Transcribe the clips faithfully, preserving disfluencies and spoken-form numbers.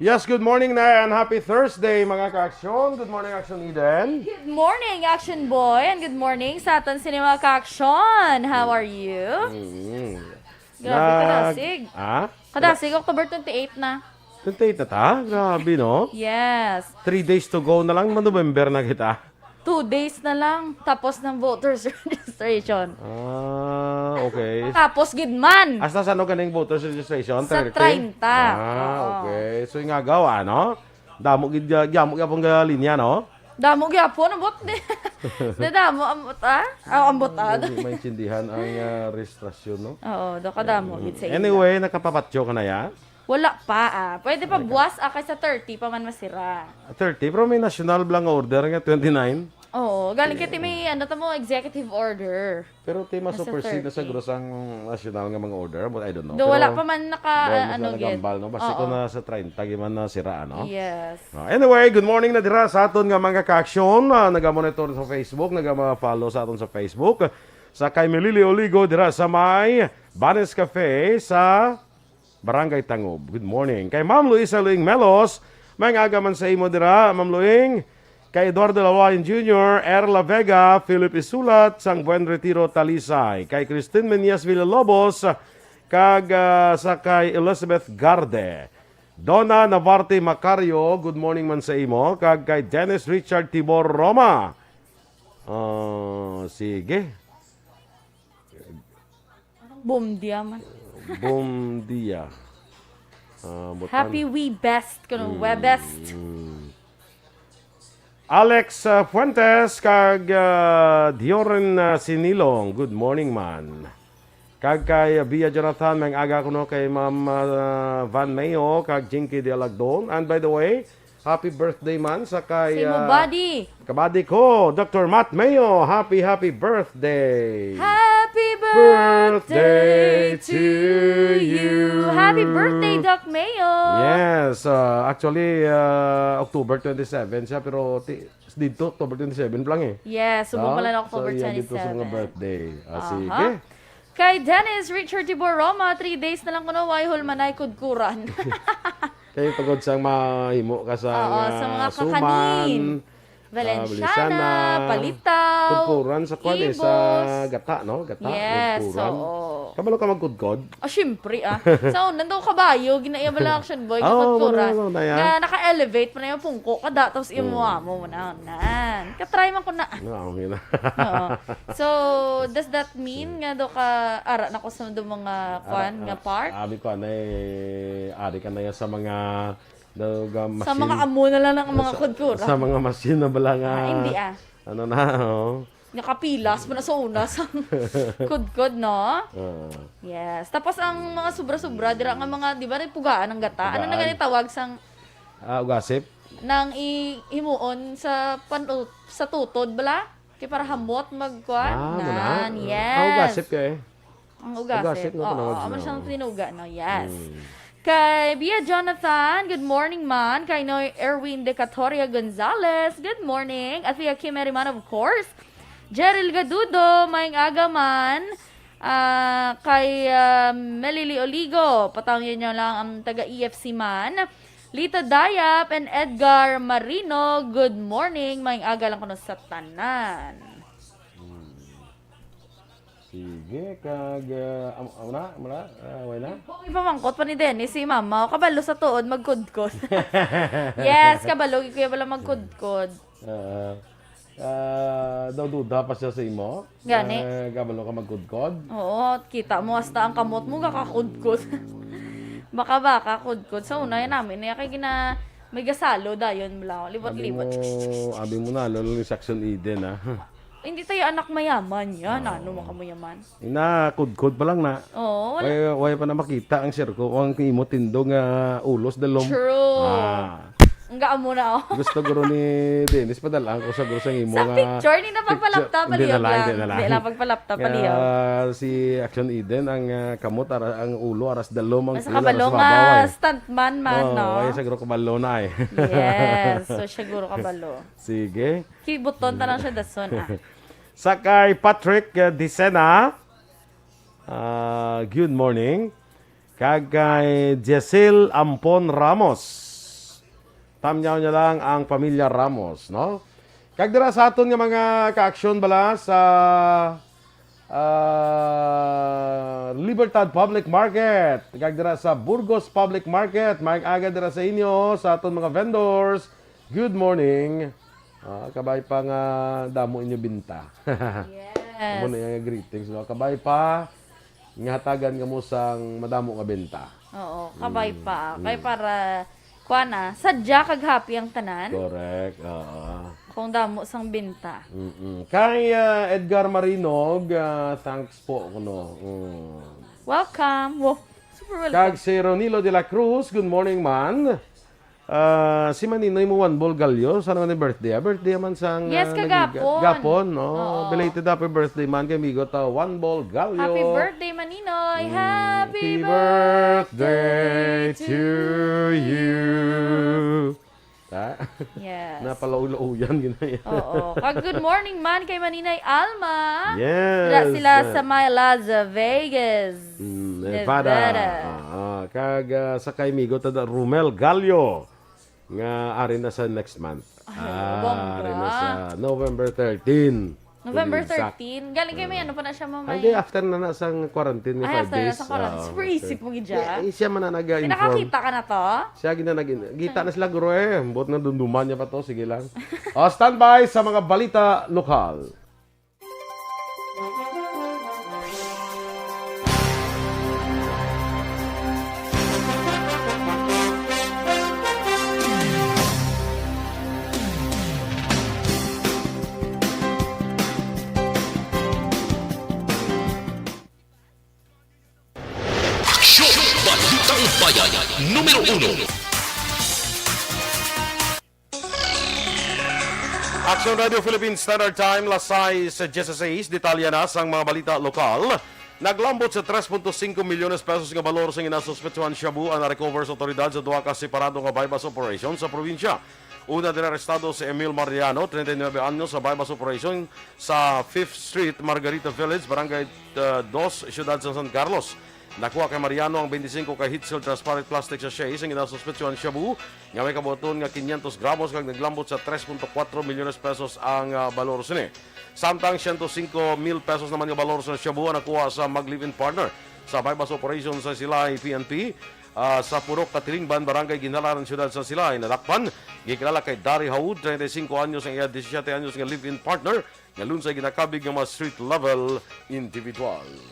Yes, good morning na and happy Thursday, mga ka-aksyon. Good morning, Action Eden. Good morning, Action Boy, and good morning sa aton sini mga ka-aksyon. How are you? Mm. Grabe, kadasig. Ha? Kadasig, October twenty-eight na. twenty-eight na ta? Grabe, no? Yes. Three days to go na lang, ma-November na kita. Two days na lang, tapos ng voters registration. Ah, okay. Tapos gid man. Hasta saan ganing voters registration? Sa Thirty? treinta. Ah, Oo. Okay. So, ingagaw, ano? Damo gid, uh, damo gyapon nga linya, no? Damo gyapon, ambot di. Di damo, ambot, ah? Ah, ambot, ah. Hindi maintindihan ang uh, registrasyon, no? Oo, do kadamo gid sa ila. Anyway, nakapapatyo ka na ya? Wala pa, ah. Pwede pa buwas, ah, kay sa thirty pa man masira. Thirty, pero may national bala nga order nga twenty-nine. Oo, galing kay may, ano to mo, executive order. Pero ti Nasa ma-supersede na sa thirty. Gross ang national nga mga order, but I don't know. Do Pero wala pa man naka, doon ano, sila gid. Nagambal, no? Basi Oo. Ko na sa treinta, giman na sira, no? Yes. Ah, anyway, good morning na dira sa aton nga mga ka-aksyon. Ah, naga-monitor sa Facebook, naga-follow sa aton sa Facebook. Sa kay Melili Oligo dira sa may Banes Cafe sa Barangay Tangub. Good morning. Kay Ma'am Luisa Luing Melos, may aga man sa imo dira, Ma'am Luing. Kay Eduardo Lawayan Junior, Erla Vega, Philip Isulat, sang Buen Retiro, Talisay. Kay Christine Meñas Villalobos, kag ah, sa kay Elizabeth Garde. Donna Navarte Macario, good morning man sa imo. Kag kay Dennis Richard Tibor Roma. Ah, sige. Boom dia man. Bom dia. Ah, butan. Happy We Best, kuno We Best. Mm. Alex uh, Fuentes kag uh, Dioren uh, Sinilong. Good morning, man. Kag kay uh, Bia Jonathan, may aga kuno kay Ma'am uh, Van Mayo kag Jinky de Alagdon. And by the way, happy birthday man sa kay Sa imo uh, body. kabady ko, Doctor Matt Mayo. Happy, happy birthday. Happy Birthday birthday to to you. you. Happy birthday, Doc Mayo. Yes, uh, actually uh, October twenty-seven siya, pero ti- dito October twenty-seven pa lang eh. Yes, subong Ah, pala na October so, iya, dito sa mga twenty-seven. Birthday. Ah, Aha. Sige. Kay Dennis Richard Tibor Roma, three days na lang kuno, way hulmanay kudkuran. Kay tungod sang mahimo ka sa Oo, nga sa mga suman, kakanin. ah, Valenciana, Valenciana, Palitaw, Kudkuran sa kwan eh, sa Ibos. gata, no? Gata, Yes, kudkuran. Oo. Kabalo ka magkudkod? Ah, syempre ah. Sa una daw kabayo, ginaiya bala Action Boy, Ah, oo, kudkuran. wala, wala, wala, ya. Nga naka-elevate pa na yung pungko, kada tapos imo Oo. amo mo na, nan. Katry man ko na. Ah, okay na. Oo. So, does that mean nga do ka ara na ko sa do mga kwan Ara- nga ah, part? Abi ko, ano eh, ari ka na yan sa mga daw ga- Sa machine. mga amo na lang ang mga Sa- kudkuran. Sa mga machine na bala nga. Ah, hindi ah. Ano na, oh. Nakapilas mo na sa una sa kudkod, no? Oo. Yes. Tapos ang mga sobra-sobra, dira nga mga, di ba, pugaan ng gata? Ano na Pugaan. gani tawag sang Ah, ugasip? nang i- himuon sa pan sa tutod bala? Kay para hamot magkuan. Ah, muna. Nan, yes. Ah, ugasip ka eh. Ang ugasip. Ugasip nga Oo, panawag amo na, siyang oh. tinuga, no? Yes. Mm. Kay Bia Jonathan, good morning man. Kay Noy Erwin Decatoria Gonzalez, good morning. Athea Kim Eriman, of course. Jeril Gadudo, maayong aga man. Ah, kay ah, Melili Oligo, patawon niyo lang ang taga E F C man. Lita Dayap and Edgar Marino, good morning. Maayong aga lang kuno sa tanan. Sige, kag, ah, am- amo na, amo na, ah, wala na? Kung ipamangkot pa ni Dennis, si Mama, o kabalo sa tuod, magkudkod. Yes, kabalo, kuya pala magkudkod. Ah, ah, daw duda pa siya sa imo? Gani. Ah, kabalo ka magkudkod? Oo, kita mo, hasta ang kamot mo, kakakudkod. Baka-baka, kudkod. Sa una, yan namin, niya kay gina, may gasalo, dayon mo lang, Abi libot-libot. mo, abi mo na, lalo ni Saxon Eden, ah. Hindi tayo anak mayaman yan, ano, makamuyaman. Ina, kudkod pa lang na. Oo, wala. Way, way pa na makita ang sirko, ang imo tindog nga ulos dalom. True. Ah. Ang gaan mo na, oh. Gusto guro ni Dennis, padalaan ko sa guro sa imo Sa nga picture, hindi na pagpalapta, picture. Hindi na palihog lang, lang. hindi na lang. Hindi lang pagpalapta, palihog. Kaya si Action Eden, ang ah, kamot, ara, ang ulo, aras dalom, ang Mas kulo, kabalo aras nga, babaw, eh. stuntman man, Oo, no? Ay, siguro kabalo na eh. Yes, so siguro kabalo. Sige. Kibuton ta lang siya dason, ah. Sa kay Patrick eh, Dicena, ah, good morning. Kag kay Jessel Ampon Ramos. Tamyaw niya lang ang pamilya Ramos, no? Kag dira sa aton nga mga ka-aksyon bala sa, ah, Libertad Public Market, kag dira sa Burgos Public Market, maayong aga dira sa inyo, sa aton mga vendors. Good morning. Ah, kabay pa nga damo inyo binta. Yes. Amo na yung greetings, no? Kabay pa nga hatagan kamo sang madamo nga benta. Oo, kabay Mm, pa. Kay mm. para, kuha na, sadya kag happy ang tanan. Correct, oo. Kung damo sang binta. Mm-mm. Kay, ah, Edgar Marinog, ah, thanks po, kuno. Mm. Welcome. Wo-, super welcome. Kag si Ronilo de la Cruz, good morning, man. Ah, si Maninoy mo one ball galyo, sana man ni birthday. Ah, birthday man sang, Yes, ah, kagapon. nag-, gapon, no? Oo. Belated happy birthday man kay amigo ta, one ball galyo. Happy birthday, Maninoy. Mm, Happy happy birthday birthday to to you. you. Ha? Yes. Napalaulaw yan, ginaya. Oo. Kag good morning man kay Maninay Alma. Yes. Dira sila sa may Las Vegas, Mm, Nevada. Nevada. Ah, ah. Kag, ah, sa kay amigo ta da Romel Gallo nga ari na sa next month. Ay, Ah, bongga. ari na sa November thirteen. November To be exact. thirteen. Galing kay may Ah. ano pa na siya, mamay. Hindi, after na na sang quarantine, may Ay, five after na days. sa quarantine. Ah, Super okay. isip mo, Gidya. Eh, eh, siya man na nag-inform. Pinakakita ka na to? Siya gina nag-, kita na sila, guro, eh. Buot na dunduman niya pa to. Sige lang. Oh, standby sa mga balita lokal. Aksyon! Balitang Bayan, numero uno. Aksyon Radio Philippine Standard Time, las sais dieciséis. Detalye na sang mga balita lokal. Naglambot sa tres punto singko milyones pesos nga balor sang ginasuspetsuhan shabu ang na-recover sa otoridad sa duha ka separado nga buy-bust operation sa probinsya. Una, dira arestado si Emil Mariano, treinta y nueve anyos, sa buy-bust operation sa Fifth Street, Margarita Village, Barangay, uh, Dos, Siyudad sa San Carlos. Nakuha kay Mariano ang twenty-five ka heat-sealed transparent plastic sachet sa ginasuspetsuhan shabu nga may kabuhaton nga quinientos gramos kag naglambot sa tres punto kuwatro milyones pesos ang, ah, balor sini. Samtang siyento singko mil pesos naman nga balor sa shabu ang nakuha sa mag-live-in partner sa buy-bust operation sa Silay P N P, ah, sa Purok Katilingban, Barangay Ginhalaran, Siyudad sa Silay. Nadakpan, gikilala kay Dari Haud, treinta y cinco anyos, ang iya disisiete anyos nga live-in partner, nga lunsay ginakabig nga mga street-level individuals.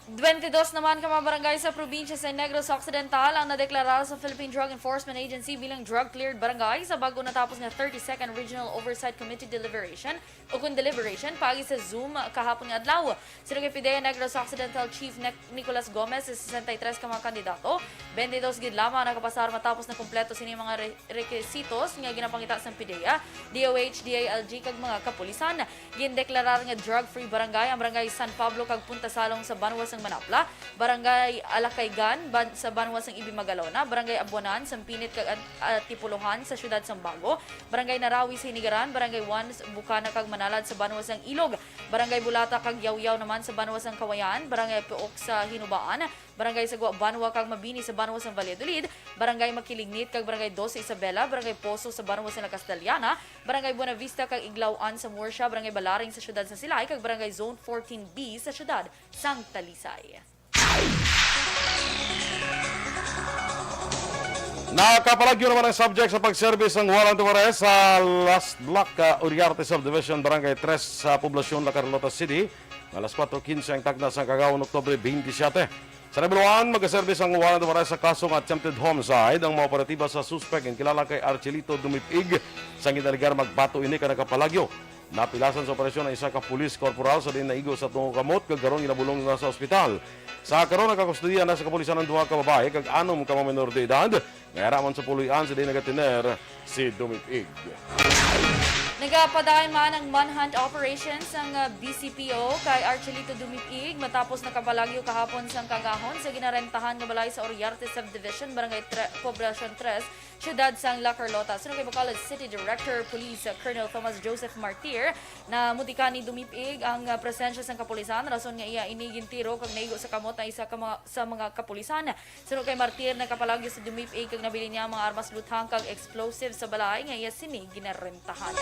Twenty-dos naman ka mga barangay sa probinsya sa Negros Occidental ang nadeklara sa Philippine Drug Enforcement Agency bilang drug-cleared barangay sa bago natapos nga thirty-second Regional Oversight Committee deliberation o kon deliberation paagi sa Zoom kahapon nga adlaw. Suno kay PDEA Negros Occidental Chief Nic-, Nicolas Gomez, sa sesenta y tres ka mga kandidato, twenty-dos gid lamang nakapasar matapos na kumpleto sini mga re-, rekisitos nga ginapangita sang PDEA, DOH, DILG, kag mga kapulisan. Gindeklarar nga drug-free barangay ang Barangay San Pablo kag Punta Salong sa banwa sang Manapla, Barangay Alacaygan ban-, sa banwa sang Ibi Magalona, Barangay Abuanan, Sampinit kag An-, Antipolohan sa siyudad sang Bago, Barangay Narawi sa Hinigaran, Barangay One, Bukana kag Manalad sa banwa sang Ilog, Barangay Bulata kag Yawyaw naman sa banwa sang Kawayan, Barangay Puok sa Hinubaan, Barangay Sagwa Banwa kag Mabini sa banwa sang Valladolid, Barangay Makilignit kag Barangay Dos sa Isabela, Barangay Poso sa banwa sang La Castellana, Barangay Buenavista kag Iglaw-an sa Murcia, Barangay Balaring sa siyudad sa Silay, kag Barangay Zone fourteen B sa siyudad sang Talisay. Nakapalagyo naman ang subject sa pag-serve sang warrant of arrest sa Last Block, ah, Uriarte Subdivision, Barangay Tres, sa Poblacion, La Carlota City, nga alas kuwatro quince ang takna sang kagahapon, Oktubre twenty-seven. Sa nahibaluan, magaserve sang warrant of arrest sa kaso nga attempted homicide ang mga operatiba sa suspek nga kilala kay Archelito Dumipig. Sang ginalegar, magbato ini kag nakapalagyo. Napilasan sa operasyon ang isa ka police corporal sa diin naigo sa tunga kamot kag karon ginabulong na sa ospital. Sa karon, nagakustodiya na sa kapulisan ang duha ka babayi kag anom ka mga menor de edad nga yara man sa puloy-an sa diin nagatiner si Dumipig. Nagapadayon man ang manhunt operation sang, ah, B C P O kay Archelito Dumipig matapos nakapalagyo kahapon sang kagahon sa ginarentahan nga balay sa Oriarte Subdivision, Barangay tre-, Poblacion tres, siyudad sang La Carlota. Suno kay Bacolod City Director Police, ah, Colonel Thomas Joseph Martir, namutika ni Dumipig ang, ah, presensya sang kapulisan, rason nga iya ini gintiro kag naigo sa kamot ang isa ka mga, sa mga kapulisan. Suno kay Martir, nakapalagyo si Dumipig kag nabilin niya ang mga armas luthang kag explosive sa balay nga iya sini ginarentahan.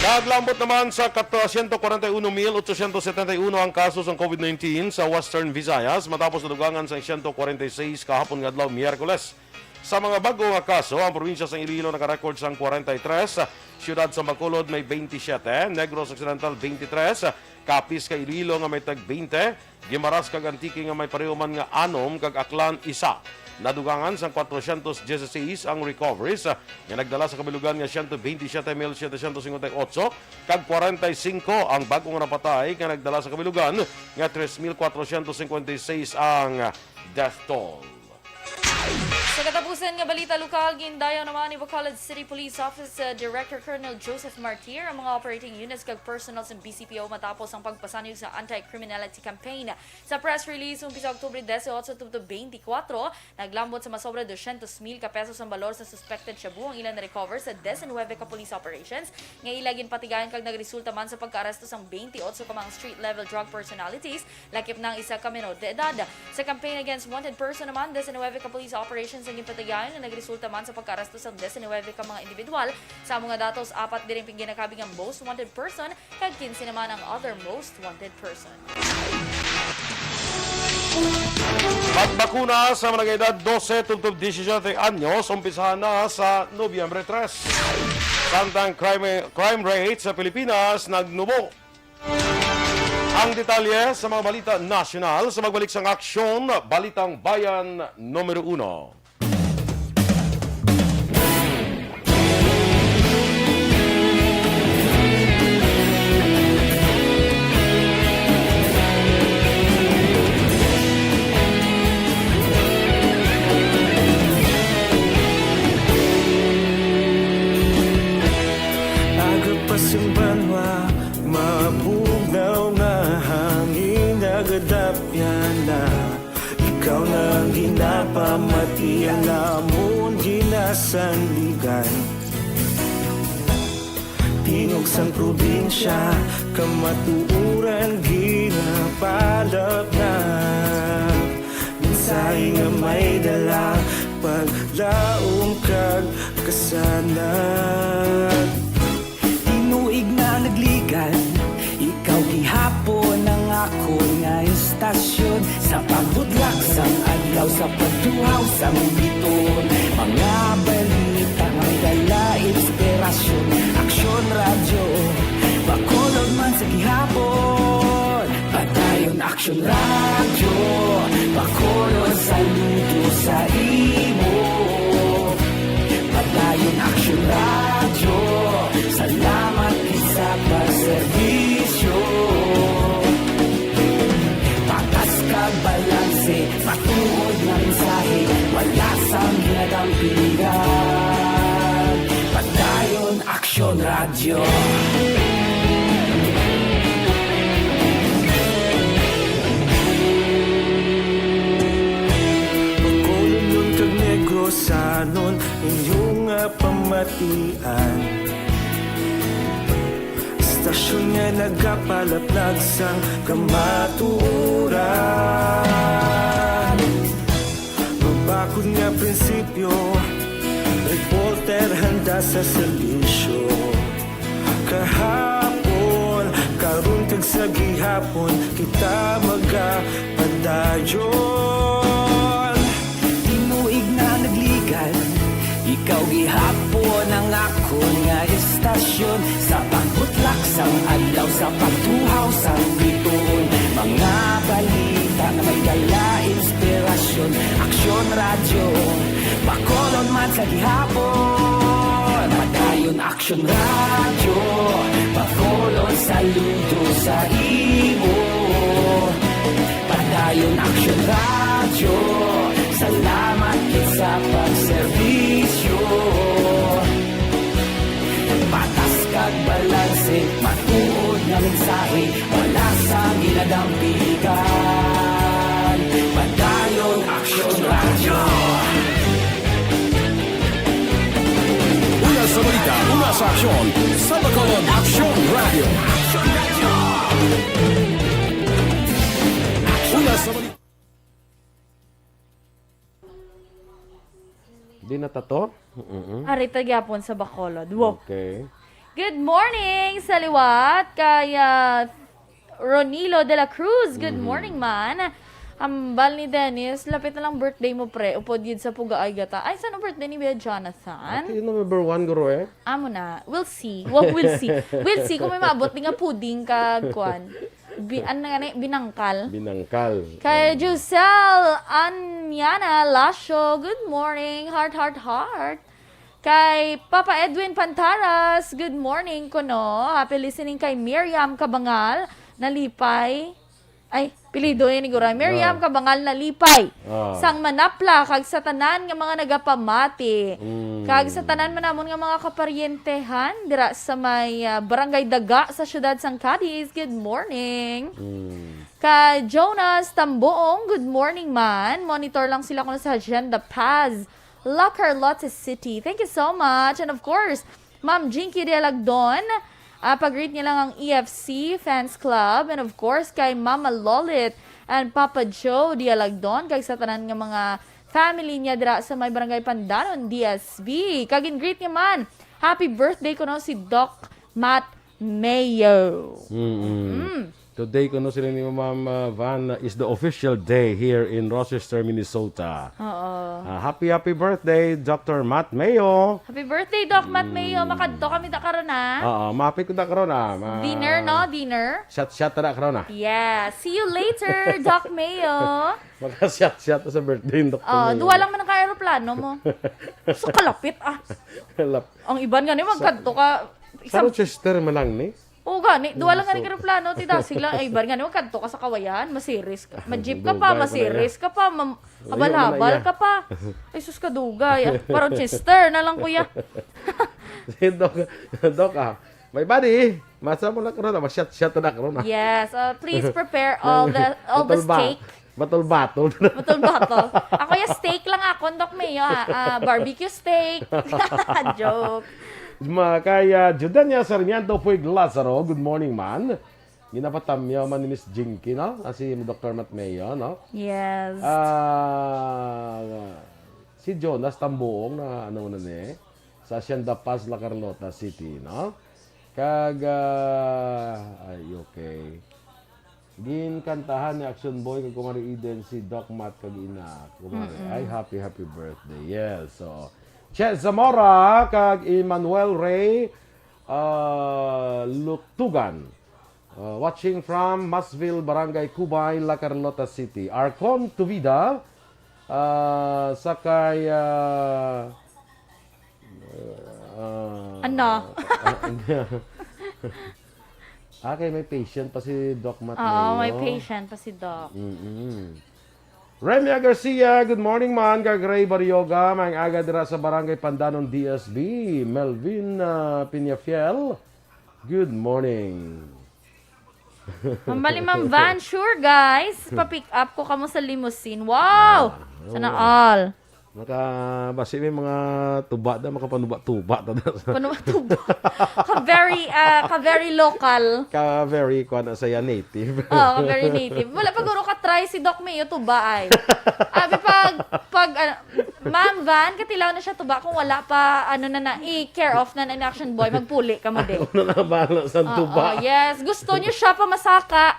Naglambot naman sa kat-, siyento kwarenta y uno mil otsosyentos setenta y uno ang kaso sang COVID nineteen sa Western Visayas matapos nadugangan sang siyento kwarenta y seis kahapon nga adlaw, Miyerkules. Sa mga bag-o nga kaso, ang probinsya sang Iloilo naka-record sang kwarenta y tres, siyudad sang Bacolod may twenty-seven, Negros Occidental twenty-three, Capiz kag Iloilo nga may tag twenty, Guimaras kag Antique nga may pareho man nga anom, kag Aklan isa. Nadugangan sang kwatrosyentos dieciséis ang recoveries, ah, nga nagdala sa kabilugan nga siyento bentisiete mil setecientos cincuenta y ocho, kag kwarenta y singko ang bag-o nga napatay, nga nagdala sa kabilugan nga tres mil kwatrosyentos cincuenta y seis ang death toll. Sa katapusan nga balita lokal, gindayaw naman ni Bacolod City Police Office, uh, Director Colonel Joseph Martir ang mga operating units kag personnel sa B C P O matapos ang pagpasanyog sa anti-criminality campaign. Sa press release, umpisa Oktubre dieciocho tubtob twenty-four, naglambot sa masobra dosyentos mil ka pesos ang balor sa suspected shabu ang ilang na-recover sa diecinuebe ka police operations nga ila ginpatigayon kag nagresulta man sa pagkaaresto sang twenty-eight ka mga street-level drug personalities, lakip na ang isa ka menor de edad. Sa campaign against wanted person naman, diecinuebe ka police operations ang ginpatigayon nga nagresulta man sa pagkaaresto sang diecinuebe ka mga individual. Sa amo nga datos, apat diri ang ginakabig nga most wanted person, kag quince naman ang other most wanted person. Pagbakuna sa mga edad dose tubtob disisyete anyos, umpisahan na sa Nobyembre tres. Samtang crime, crime rate sa Pilipinas nagnubo. Ang detalye sa mga balita nasyonal sa pagbalik sang Aksyon, Balitang Bayan numero uno. Aga pa sing banwa, mabugnaw nga hangin, nagadapyan na. Ikaw na ang ginapamati, ang amon ginasandigan. Tingog sang probinsya, kamatuoran ginapalapnap. Mensahe nga may dala, paglaom kag kasanag. Tinuig na nagligan, ikaw gihapon ang akon nga istasyon. Sa pagbudlak sang adlaw, sa pagtuhaw sang bituon, mga balita nga may dala inspirasyon. Aksyon Radyo, Bacolod man sa gihapon. Padayon Aksyon Radyo, Bacolod, saludo sa imo. Padayon Aksyon Radyo, salamat gid sa pagserbisyo. Patas kag balanse, matuod nga mensahe, wala sang ginadampingan. Padayon Aksyon Radyo. Bacolodnon kag Negrosanon, inyo nga pamatian. Istasyon nga nagapalaplag sang kamatuoran. Mabakod nga prinsipyo, reporter handa sa serbisyo. Kahapon, karon kag sa gihapon, kita magapadayon. Tinuig na nagligan, ikaw gihapon ang akon nga istasyon. Sa pagbutlak sang adlaw, sa pagtuhaw sang bituon, mga balita nga may dala inspirasyon. Aksyon Radyo, Bacolod man sa gihapon. Padayon Aksyon Radyo, Bacolod, saludo sa imo. Padayon Aksyon Radyo, salamat gid sa pagserbisyo. Patas Matuod nga mensahe, wala sa ginadampigan. Padayon Aksyon Radyo. Una sa balita, una sa aksyon, sa Bacolod Aksyon Radyo. Una sa balita. Di na ta to? Mm-mm. Ari ta gyapon sa Bacolod. Wow. Okay. Good morning sa liwat kay, ah, Ronilo de la Cruz. Good Mhm. morning, man. Hambal ni Dennis, lapit na lang birthday mo, pre. Upod gid sa Pugaay gata. Ay, saan ang birthday ni Bea Jonathan? Ate, number one, guro, eh. Amo na. We'll see. Wa-, we'll see. We'll see kung may maabot di nga puding kag kwan. Bi-, ano nga ni? Binangkal. Binangkal. Kay Mm. Giselle Anyana Lasho, good morning. Heart, heart, heart. Kay Papa Edwin Pantaras, good morning kuno. Happy listening kay Miriam Kabangal Nalipay. Ay, pilido yan ni Guray. Miriam Ah. Kabangal Nalipay. Ah. Sang Manapla, kag sa tanan nga mga nagapamati. Mm. Kag sa tanan man namon nga mga kaparyentehan, dira sa may, ah, Barangay Daga sa siyudad sang Cadiz. Good morning. Mm. Kay Jonas Tambuong, good morning man. Monitor lang sila kuno sa Hacienda Paz, La Carlota City. Thank you so much. And of course, Ma'am Jinky Dialagdon, ah, pag-greet niya lang ang E F C Fans Club. And of course, kay Mama Lolit and Papa Joe Dialagdon, kag sa tanan nga mga family niya dira sa may Barangay Pandanon, D S B. Kag in-greet niya man, happy birthday kuno si Doc Matt Mayo. Mm-mm. Mm. Today, kuno sila ni Ma'am, uh, Van, uh, is the official day here in Rochester, Minnesota. Oo. Uh, happy, happy birthday, Doctor Matt Mayo. Happy birthday, Doc Matt Mayo. Mm. Makadto kami da karon, ah. Oo, mapit ko da karon, ah. Ma- Dinner, no? Dinner? Shot-shot na karon, ah. Yeah. See you later, Doc Mayo. Maka-shot-shot sa birthday ni Doctor Oh, Mayo. Duwa lang man ang ka-aeroplano mo. Sa kalapit, ah. Kalap- Ang iban nga ni, magkadto ka. Sa Isang Rochester man lang ni? Oo, gani. Duwa lang gani So, ka aeroplano, ti dasig lang. Ay, iban gani, magkadto ka sa Kawayan, masiris ka. Ma-jeep ka pa, Dugay pa na masiris yan. ka pa, mam-, Layo man na habal-habal iya. ka pa. Ay, sus, kadugay. Ah, pa Rochester na lang, kuya. Si Doc, Doc, ah, may body. Masa mo na karon, ah, ma-shot-shot na karon, ah. Yes, uh, please prepare all the, all the Batol ba? steak. Batol-batol. Batol-batol. Ako, ya, steak lang ako, Doc Mayo, ha? Ah, barbecue steak. Joke. Ma-, kay, ah, Judania Sarmiento Puig Lazaro, good morning, man. Ginapatamyaw man ni Miss Jinky, no? Ah, si Doctor Matt Mayo, no? Yes. Ah, si Jonas Tambuong na, ano na ni, sa Hacienda Paz, La Carlota City, no? Kag, ah, ay, okay. Ginkantahan ni Action Boy kag Kumari Eden si Doc Matt kag ina. Kumari, Mm-mm. ay, happy, happy birthday. Yes, so, Chet Zamora kag Emmanuel Ray, ah, Lutugan. Uh, watching from Masville, Barangay Cubay, La Carlota City. Arcon Tuvida, uh, sa kay, uh, uh, Ano? uh, ah, kay may patient pa si Doc Matt Oo, may Mayo. patient pa si Doc. Mm-mm. Remia Garcia, good morning, man. Kag Ray Barioga, maayong aga dira sa Barangay Pandanon, D S B. Melvin, uh, Peñafiel, good morning. Mambali, Ma'am Van, sure, guys. Pa-pick up ko kamo sa limousine. Wow! Ah, Sana oo. all. Makabasi may mga tuba da, makapanuba-tuba ta da. Panuba-tuba. Ka very, ah, ka very local. Ka very, kuwan na saya, native. Oo, ka very native. Wala pa guro ka try si Doc Mayo tuba ay. Abi pag, pag, ano, Ma'am Van, katilaw na siya tuba. Kung wala pa, ano na na, i-care of na na ni Action Boy, magpuli ka mo din. Una na bahala sa Oo, tuba. yes. Gusto niyo siya pa masaka.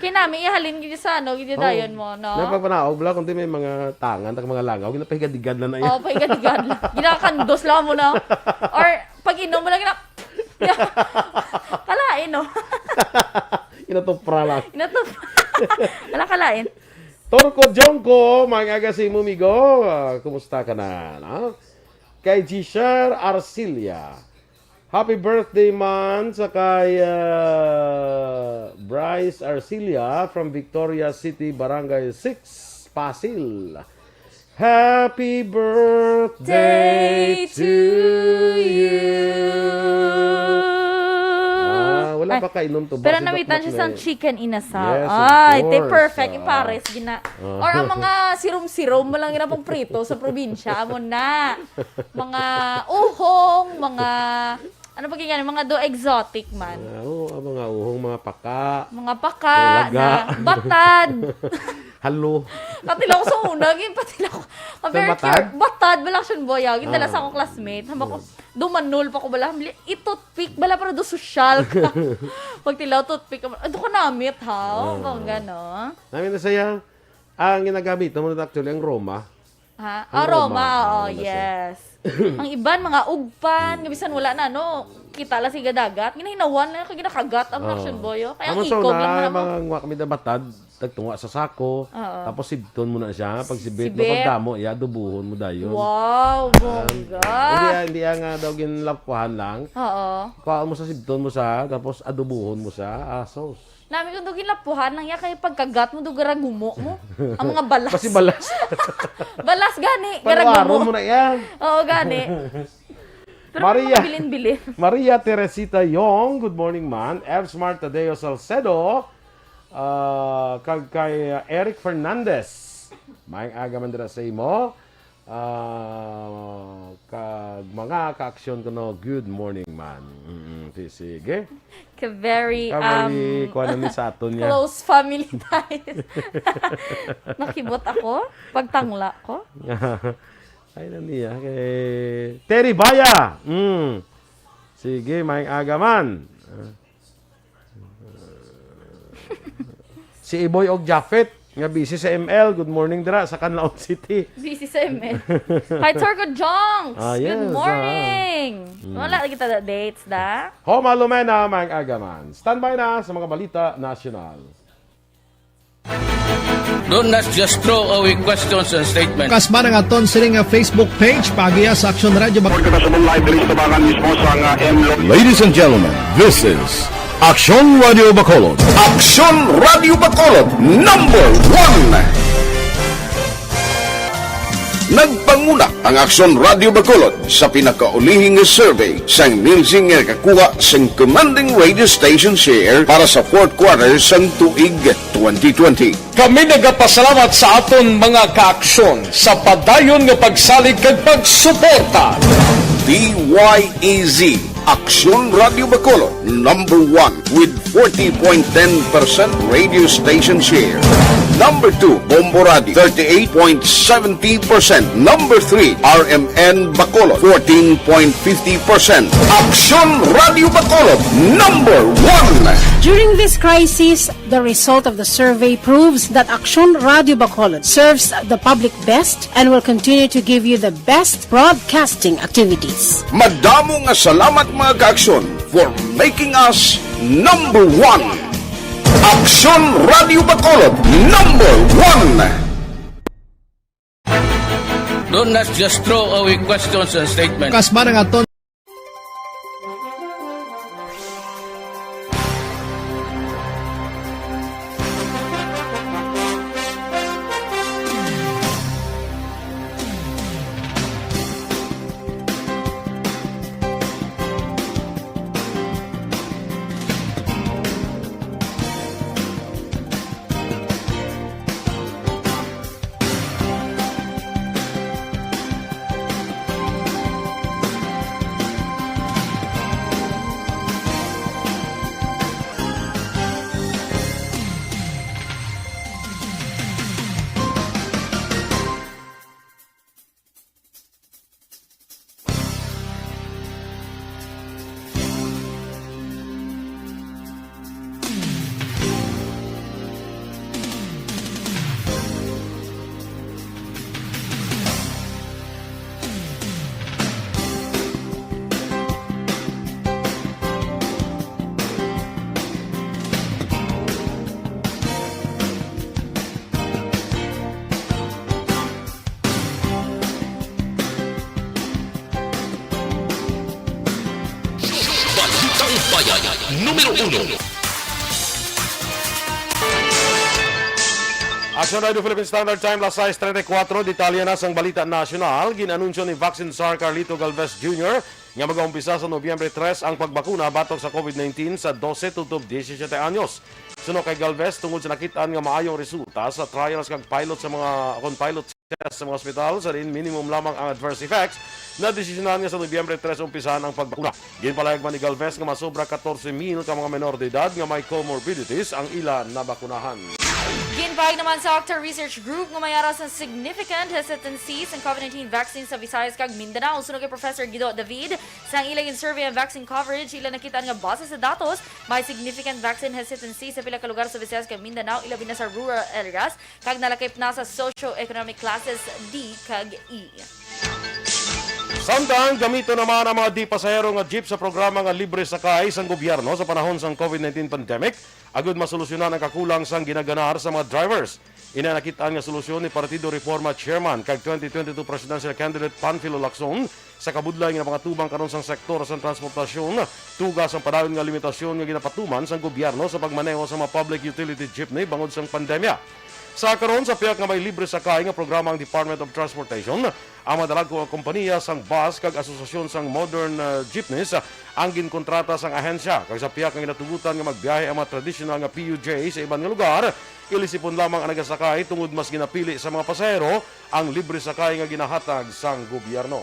Kinami, ihalin gid sa ano, gid Oo. dayon mo, no? Napapanaog lang, kundi may mga tangan, tak mga langaw, ginapahigadigad na na iya. Oh, pahigadigad lang. Ginakandos lang mo na. Or, pag inom mo lang, gina-, kalain, no? Inatupra lang. Inatupra. Wala kalain. Torco Jongko, maayong aga sa imo, migo. Ah, kumusta ka na, no? Kay Gisher Arcilia. Happy birthday man sa kay, ah, Bryce Arcilia from Victoria City, Barangay six, Pasil. Happy birthday Day to to you. you. Makainom to ba? Pero si Doc namitan Mac siya sang may chicken inasal. Yes, of Ay, te, course. Perfect. Yung Ah. Pares, gina-, Ah. or ang mga sirom-sirom mo lang yun ang prito sa probinsya. Amo na. Mga uhong, mga, ano pa ganyan, mga do exotic man. Ah, oo, ang mga uhong, mga paka. Mga paka, May laga. Na batad. Halo. Patilaw ko sa una, gin-, patilaw ko. Ang Sa very batad? Cur-, batad, bala, action boy, ah. Gindala Ah. sa akong classmate. Hamba ko, Yes. dumanol pa ko, bala, hamli-, i-toothpick, bala, para do sosyal ka. Pagtilaw, toothpick, ado ko namit, ha? Ah. Bangga, no? Namin na saya, ang ginagamit naman actually, ang Roma. Ha? Ang Ah, Roma, Roma, oo, oo, nasa yes. Ang iban, mga ugpan, nga bisan wala na, no? Kita lang sa dagat. Ginahinawan na, kay ginakagat ang Oo. Action boy, oh. Kaya ang Amo sa ikog una, lang man ang ako. Mga ngwa kami na batad, tagtunga sa sako, Oo. Tapos sibton mo na siya. Pag sibit, Sibit. Mapagdamo, iya, adubuhon mo dayon. Wow, Ah, bongga. Hindi, ah, hindi, ah, nga daw ginlapuhan lang. Oo. Kuha mo sa sibton mo sa, tapos adubuhon mo sa asos. Nami kung daw ginlapuhan lang iya kay pagkagat mo, daw garagumo mo. Ang mga balas. Basi balas. Balas gani, Paluwaron garagumo. Mo na yan. Oo, gani. Pero Maria, may mga bilin-bilin. Maria Teresita Yong, good morning, man. Ev Smart Tadeo Salcedo, ah, kag kay, ah, Eric Fernandez. Maayong aga man dira sa imo. Ah, kag mga kaaksyon ko, no, good morning, man. Mm, si-, sige. Ka very, Ka very, um, kuha na ni sa aton niya. Close family ties. Nakibot ako, pagtangla ko. Ay, na niya. Kay Terry Baya. Mm. Sige, maayong aga man. Si Iboy og Japhet, nga busy sa M L. Good morning dira sa Canlaon City. Busy sa M L. Hi, Torco Jonks. Ah, yes, Good ah. Morning. Mm. Wala na kita dates, da? Homa Lumena, maayong aga man. Standby na sa mga balita nasyonal. Don't not just throw away questions and statements. Kasba na nga ton sini nga Facebook page, paagiha sa Aksyon Radio Bacolod. Report na sa live diri sa tabangan mismo sa nga M L O. Ladies and gentlemen, this is Aksyon Radio Bacolod. Aksyon Radio Bacolod, number one. Nagpanguna ang Aksyon Radio Bacolod sa pinakaulihing nga survey sang Nielsen nga nakakuha sang commanding radio station share para sa fourth quarter sang tuig twenty twenty. Kami nagapasalamat sa aton mga kaaksyon sa padayon nga pagsalig kag pagsuporta. D Y E Z, Aksyon Radio Bacolod, number one with forty point ten percent radio station share. Number two, Bombo Radio, thirty-eight point seventy percent. Number three, R M N Bacolod, fourteen point fifty percent. Aksyon Radio Bacolod, number one. During this crisis, the result of the survey proves that Aksyon Radio Bacolod serves the public best and will continue to give you the best broadcasting activities. Madamo nga salamat, mga kaaksyon, for making us number one. Aksyon Radio Bacolod, number one. Don't not just throw away questions and statements. Kasba na nga ton. Balitang Bayan, numero uno. Aksyon Radio Philippine Standard Time, las sais treinta y cuatro. Detalye na sang balita nasyonal. Gin-anunsyo ni Vaccine Czar Carlito Galvez Junior nga mag-aumpisa sa Nobyembre tres ang pagbakuna batok sa covid nineteen sa dose tubtob disisyete anyos. Suno kay Galvez, tungod sa nakit-an nga maayong resulta sa trials kag pilot sa mga, kon pilot test sa mga ospital, sa diin minimum lamang ang adverse effects, nadesisyonan nga sa Nobyembre tres umpisahan ang pagbakuna. Ginpalahayag man ni Galvez nga masobra katorse mil ka mga menor de edad nga may comorbidities ang ila nabakunahan. Ginpahayag naman sa Octa Research Group nga may ara sang significant hesitancy sang covid nineteen vaccine sa Visayas kag Mindanao. Suno kay Professor Guido David, sang ila gin-survey ang vaccine coverage, ila nakit-an nga base sa datos, may significant vaccine hesitancy sa pila ka lugar sa Visayas kag Mindanao, ilabi na sa rural areas, kag nalakip na sa socio-economic classes D kag E. Samtang gamiton naman ang mga di-pasahero nga jeep sa programa nga libre sakay sang gobyerno sa panahon sang covid nineteen pandemic, agud masolusyonan ang kakulang sang ginaganar sa mga drivers. Ina nakit-an nga solusyon ni Partido Reforma Chairman kag twenty twenty-two presidential candidate Panfilo Lacson sa kabudlay nga pangatubang karon sang sektor sang transportasyon, tuga sang padayon nga limitasyon nga ginapatuman sang gobyerno sa pagmaneho sa mga public utility jeepney bangod sang pandemya. Sa karon, sa pihak nga may libre sakay nga programa ang Department of Transportation, ang mga dalagko nga kompanya sang bus kag asosasyon sang modern, uh, jeepneys, uh, ang ginkontrata sang ahensya, kag sa pihak nga ginatugutan nga magbiyahe ang mga tradisyonal nga P U J sa iban nga lugar, ilisipon lamang ang nagasakay tungod mas ginapili sa mga pasahero ang libre sakay nga ginahatag sang gobyerno.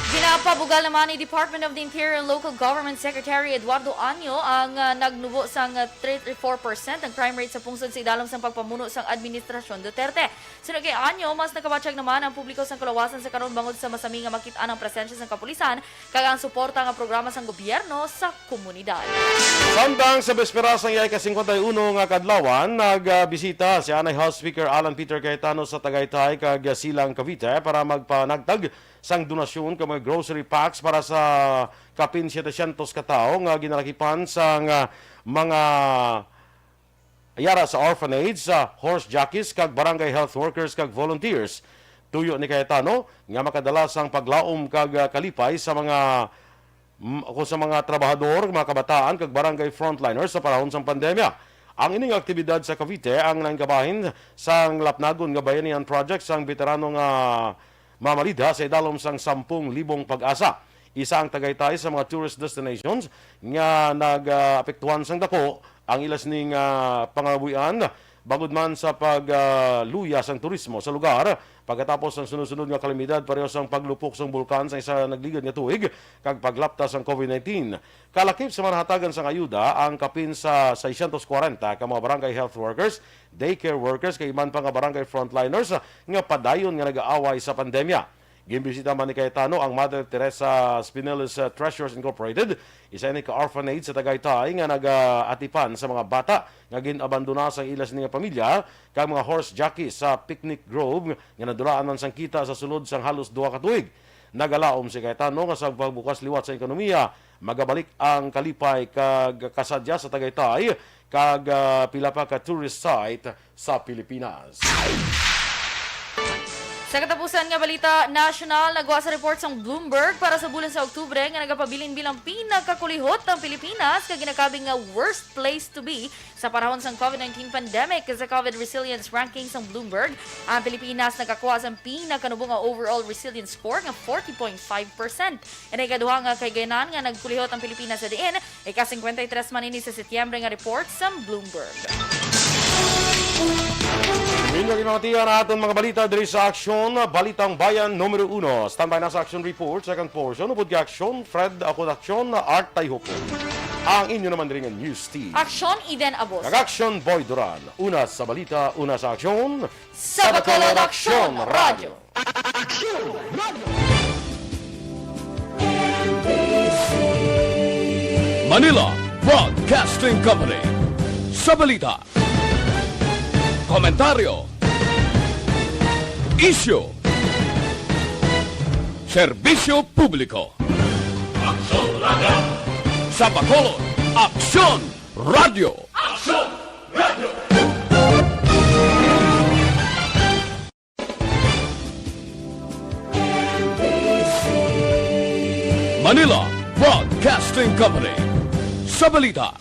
Ginapabugal naman ni Department of the Interior and Local Government Secretary Eduardo Año ang, ah, nagnubo sang, ah, thirty-four percent ang crime rate sa pungsod sa idalom sang pagpamuno sang Administrasyon Duterte. Suno kay Año, mas nakabatyag naman ang publiko sang kalawasan sa karon bangod sa masami nga makit-an ang presensya sang kapulisan kag ang suporta nga programa sang gobyerno sa komunidad. Samtang sa bespera sang iyay ka singkwenta y uno nga kadlawan, nagbisita si anay House Speaker Alan Peter Cayetano sa Tagaytay kag Silang, Cavite para magpanagtag sang donasyon kag mga grocery packs para sa kapin setecientos ka tawo nga ginalakipan sang, ah, mga yara sa orphanage, sa horse jockeys, kag barangay health workers kag volunteers. Tuyo ni Cayetano nga makadala sang paglaom kag, ah, kalipay sa mga, mm, o sa mga trabahador, mga kabataan, kag barangay frontliners sa panahon sang pandemya. Ang ining aktibidad sa Cavite ang nanggabahin sang Lapnagon nga Bayanihan Project sang veterano nga mamalidha sa idalom sang sampung libong pag-asa. Isa ang Tagaytay sa mga tourist destinations nga nag-, ah, apektuhan sang dako ang ila sining, ah, pangabuhian, bangod man sa pag, ah, luya sang turismo sa lugar pagkatapos sang sunod-sunod nga kalamidad pareho sang paglupok sang bulkan sa isa nagligad nga tuig kag paglapta sang covid nineteen. Kalakip sa manahatagan sang ayuda ang kapin sa seiscientos kwarenta ka mga barangay health workers, daycare workers, kag iban pa nga barangay frontliners nga padayon nga nag-aaway sa pandemya. Ginbisita man ni Cayetano ang Mother Teresa Spinelli's, uh, Treasures Incorporated, isa ini ka orphanage sa Tagaytay nga nagaatipan sa mga bata nga gin-abandona sang ila sini nga pamilya kag mga horse jockey sa Picnic Grove nga nadulaan man sang kita sa sulod sang halos duha ka tuig. Nagalaom si Cayetano nga sa pagbukas liwat sa ekonomiya, magabalik ang kalipay kag kasadya sa Tagaytay kag, ah, pila pa ka tourist site sa Pilipinas. Sa katapusan nga balita nasyonal, nagwa sa report sang Bloomberg para sa bulan sa Oktubre nga nagapabilin bilang pinakakulihot ang Pilipinas kag ginakabig nga worst place to be sa panahon sang covid nineteen pandemic. Sa covid resilience ranking sang Bloomberg, ang Pilipinas nakakuha sang pinakanubo nga overall resilience score nga forty point five percent. Ini ikaduha nga kahigayunan nga nagkulihot ang Pilipinas sa diin, ika-singkwenta y tres man ini sa Setyembre nga report sang Bloomberg. Inyo ginamatian ang aton mga balita diri sa Aksyon, Balitang Bayan numero uno. Standby na sa Aksyon Report, second portion, upod kay Aksyon Fred, ako Aksyon Art Tayhupon. Ang inyo naman diri nga news team. Aksyon Eden Abos. Kag Aksyon Boy Duran. Una sa balita, una sa aksyon. Sa Bacolod Aksyon Radyo. Aksyon Radyo. Manila Broadcasting Company. Sa balita, komentaryo, isyu, serbisyo publiko. Aksyon Radyo. Sa Bacolod, Aksyon Radyo. Aksyon Radyo. Manila Broadcasting Company. Sa balita,